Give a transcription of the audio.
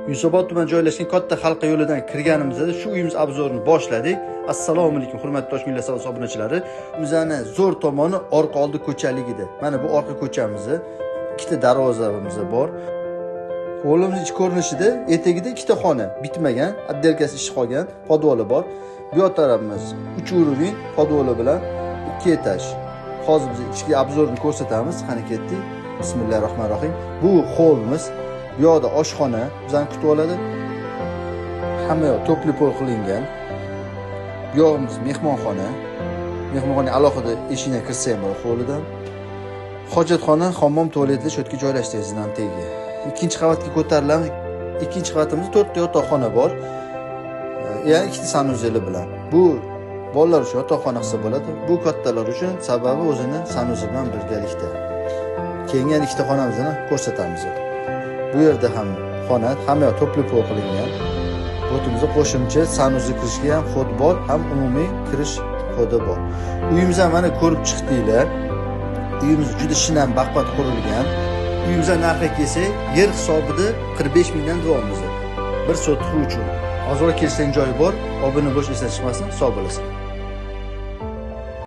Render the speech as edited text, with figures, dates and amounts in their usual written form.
Yunusobod tuman joylashgan katta halqa yo'lidan kirganimizda shu uyimiz obzorini boshladik. Assalomu alaykum hurmatli Toshkent savdosi obunachilari. Bizani zo'r tomoni orqa oldi ko'chaligida. Mana bu orqa ko'chamizni ikkita darvozamiz bor. Hovlimiz ichki ko'rinishida etagida ikkita xona bitmagan, отделкasi ish qolgan, podvoli bor. Bu yoq tarafimiz 3 уровень podvoli bilan 2 etaj. Hozir biz ichki obzorni ko'rsatamiz. Qani ketdik. Bismillahirrohmanirrohim. Bu hovlimiz. Bu yoqda oshxona bizani kutib oladi. Hamma yoq topli pol qilingan. Bu yog'imiz mehmonxona. Mehmonxona alohida eshigidan kirsa ham bo'ladi hovlidan. Hojatxona, hammom, tualetli shu yerga joylashdi zinan tegi. Ikkinchi qavatga ko'tarilamiz. Ikkinchi qavatimizda 4 ta yotoqxona bor. Ya'ni ikkita sanuzeli bilan. Bu bolalar uchun yotoqxona qilsa bo'ladi. Bu kattalar uchun, sababi o'zini sanuzi bilan birgalikda. Keyingi yana ikkita xonamizni ko'rsatamiz. Bu yerda ham xona, hamma yoq topli pol qilingan. O'timizda qo'shimcha sanuzi kirishga ham xod bor, ham umumiy kirish xodi bor. Uyimizni mana ko'rib chiqdinglar. Uyimiz juda shinam, baquvvat qurilgan. Uyimizning narxiga kelsak, yer hisobida 45 mingdan deyapmiz. Bir sotix uchun. Ozroq kelishgan joyi bor. Obuna bo'lish esdan chiqmasin. Sog' bo'lasan.